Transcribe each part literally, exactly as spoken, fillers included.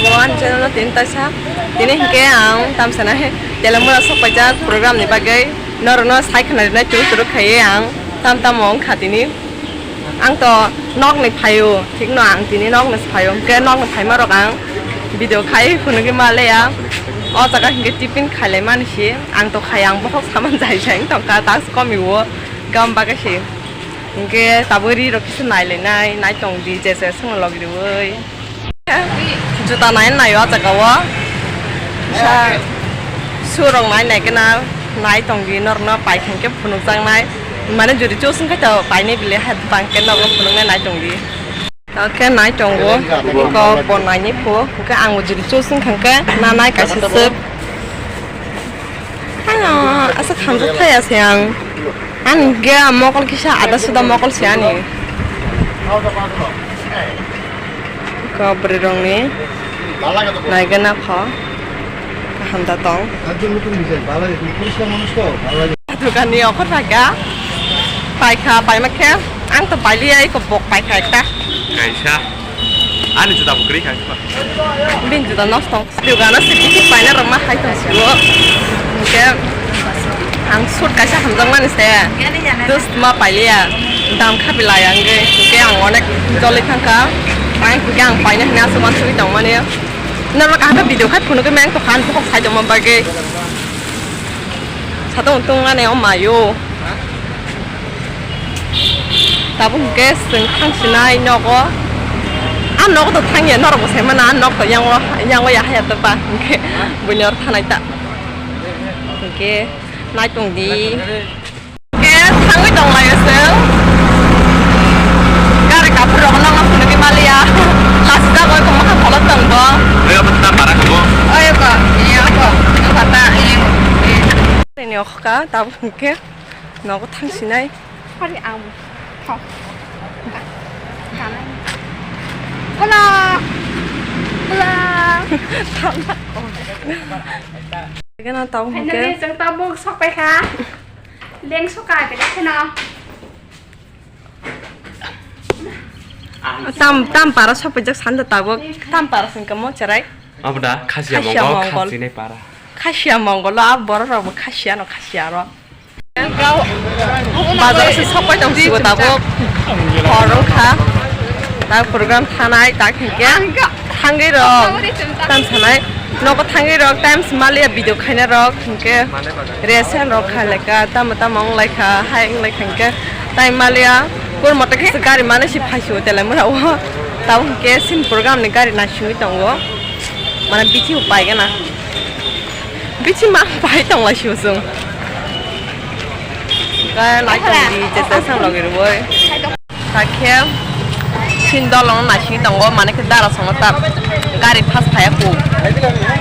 Bo ani channel no tini taisa. Tini hinkhe ang tamsa nai Telamura sok paijak program ni bagwi norokno sai khna rinai turu turu khaiwi ang tam tamo wngkha tini. Ang to nokni phaio, thikno ang tini nokni phaio, hinkhe nokni phaima rok ang video khai phunugwi ma leya. O jaga hinkhe tiffin khailai mani si, ang to khai ang bokhok saman jai jai wng tongkha, task komiwo, gam bagwi si. Hinkhe tabuk ri rok kisa nai lai nai, nai tong di, je je songno log riwi. Juta nai nai o jaga o. Sa su rok nai nai kena nai tong di norno pai khen ke phunuk jak nai. Mane jodi chus wngkhe to pai nai bile ha bang ke norno phunuk nai nai tong di. Oke nai tongo. Ko bo nai ni phu. Ke ang jodi chus wngkha ke na nai kaisa sep. Ano asa khamjak thaya se ang. Ani ge mokol kisa ada suda mokol se ani. Ko bwrwi rokni naigana kho kaham da tong. Dukani okhor phaikha, paikha, paima khe ang to pailiya, eko bok paikha ekta. Kaisa. Ani juda bo kwrwi kha. Bini juda nosto. Dukano sitiki paina rok ma hai tong sio. Hingke ang suit kaisa hamjakmani se. Just ma pailiya. Dam khapi lai ang ge. Hingke ang onek joli thangkha. Ang hingke ang paina hwnwi aswk uansugwi tongmani. Norok kaham video khai phunugwi meng tongkha ang bukhuk sai tongma bagwi. Satung tungmani o mayo. Tabuk hingke chwng thang sinai nogo. A nogo to thangya norok bo sai mano, a nok to yango, yango ya haya to ba hingke buini oro thanai ta. Hingke nai tong di. Hingke thangwi tong laio chwng. Gari kaphur rok no phunugwi maliya. Lasi jago eko moha pholok tong bo. Oyo bo ta para kabo. Oyo ko, iya ko. Kata iya. Ini okka tabuk hingke. Nogo thang sinai. Hari ang. Tho. Kanai. Hola. Hola. Gana tau hingke. Finally, chwng tabuk sok paikha. Leng soka bede kheno. Tam, tam para sok paijak sanda tabuk. Tam para singka mo cherai. Aboda khasiya mongol, khasiya mongol. Khasiya mongol, a borok rok bo khasiya no khasiya ro. Bazar se sok pai tong sigo tabuk. Hor wngkha. Ta program thanai, ta hingke. Thangwi rok. Tam sanai. Nogo thangwi rok, time se maliya video khaina rok. Hingke resel rok kha leka. Tamo tamo wng lai kha, hai wng lai kha hingke. Time maliya. Kur moto kisa gari mani si phai sigo telai mura o. Tabuk hingke sin program ni gari nai singwi tongo. Mane bithi bo pai gana. Bithi ma pai tong lai sigo chwng. Ga lai tong di, je je sang logi rwoi. Sakhe sin dolong nai sing tongo, mane khe dara songo ta gari fast phaya ku.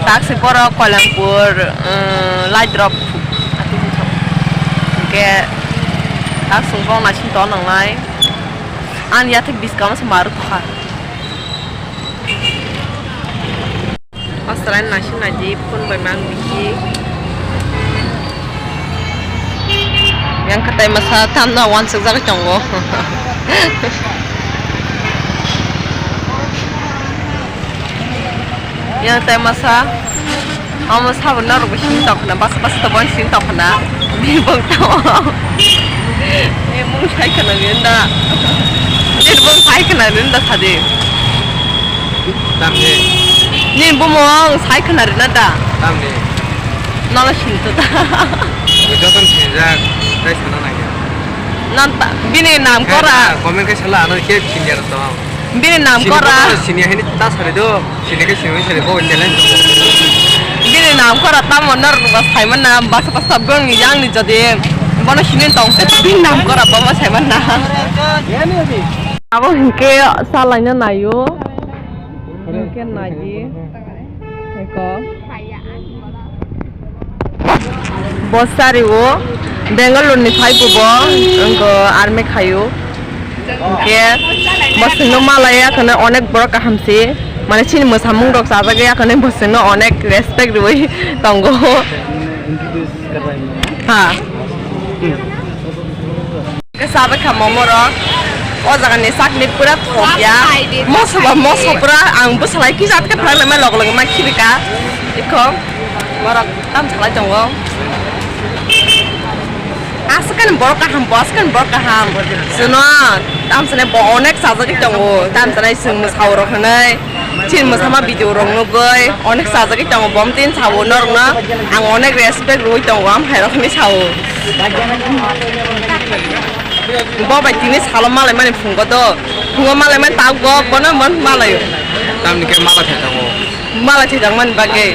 Tak se borok Koilampur, um, lai drop. Hingke tak sung bong nai sing tong nang nai. An ya thik biskang se maru kha. Asrai nasi naji phone bai mang bisi. Yang katai masa tam na wan sejak tongo. Yang tai masa. Amo sabo norok bo sini tongkhna, bas bas to bon sini tongkhna. Bini bong tamo. Ni mung sai khna ni da. Ni bong sai khna ni da sadi. Tamni. Ni bumung sai khna rina da. Tamni. Nala sinto da. Joton sinjak, tai sana nangya. Nan ta, bini nam kora. Comment kai sala, ano ke sinjak to. Bini nam kora. Sini hini ta sari do. Sini ke sini sari bo challenge. Bini nam kora tamo nor ba sai mana basa basa bong yang ni jadi. Bono sini tong se bini nam kora ba ma sai mana. Abo hingke salaina nayo. Hingke naji. Eko. Bo sari o Bangalore ni phai bo bo, wngkha army khaio. Hingke bo singno malaya khana onek borok kaham si. Mane chini mwsamung rok chajagwi akhane bo singno onek respect rwi tongo. Ha. Ke sabe kha momo rok. O jaga ni chutney pura thok ya. Moso ba moso pura, ang bwsalai kisa khe phalai ma log log ma khibika. Ikho borok tam salai tongo. Aswk khe borok kaham bo, aswk khe borok kaham. Suno, tam sene bo onek sajagwi tongo. Tam sene chwng mwsao rok hinwi. Chini mwsama video rok nugwi onek sajagwi tongo. Bom tin sao norokno ang onek respect rwi tongo, am hai rok hinwi sao. Bo bai tini salo malai mani phungo do. Phungo malai mani tabuk bo, bono mon malaio. Tamni khe mala thai tongo. Mala thai tongmani bagwi.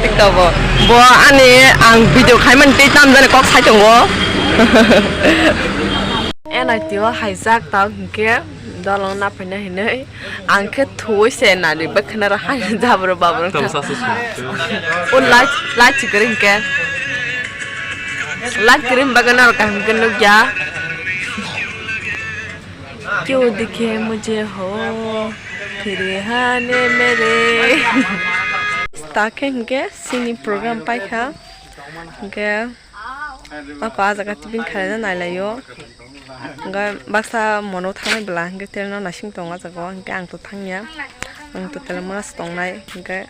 Tik tongo. Bo ani ang video khaimani tei tamjani kok sai tongo. N I T o haijak tang hinkhe dolong naphaina hinwi ang khe thuwi se nani bwkhana rok haino jabra babra wngkha. Tamo sasa sung. O light, light chikori hinkhe. Light kwrwi bagwi norok kaham khe nukya. Kyo dikhe mujhe ho phir hane mere. Ta khe hinkhe sini program paikha. Hinkhe ako ah jaga tibin khaina nailaio. Hinkhe baksa mono thangnai bwla hinkhe telno naising tongo ah jaga o, hinkhe ang to thangya. Ang to telmano se tongnai hinkhe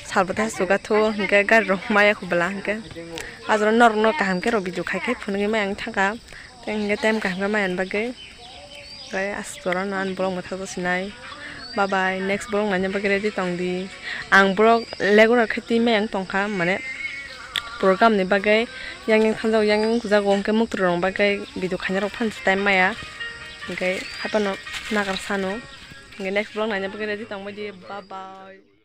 salbwtha sugathu hinkhe gari rok maya khu bwla hinkhe. Ah jora norokno kaham khe rw video khai khai phunugwi maya wng thangkha. Tei hinkhe time kaham khe maya wng bagwi. Tei aswk jora no ani vlog mwthangwi sinai. Bye bye, next vlog naina bagwi ready tong di. Ang borok regular khe twi maya wng tongkha, mane program ni bagwi yang yang thangjak, yang yang kujago, hwnkhe muktwi rok bagwi video khaina rok phano time maya. Hwnkhe haphano nagar sano. Hwnkhe next vlog naina bagwi ready tong bai di. Bye bye.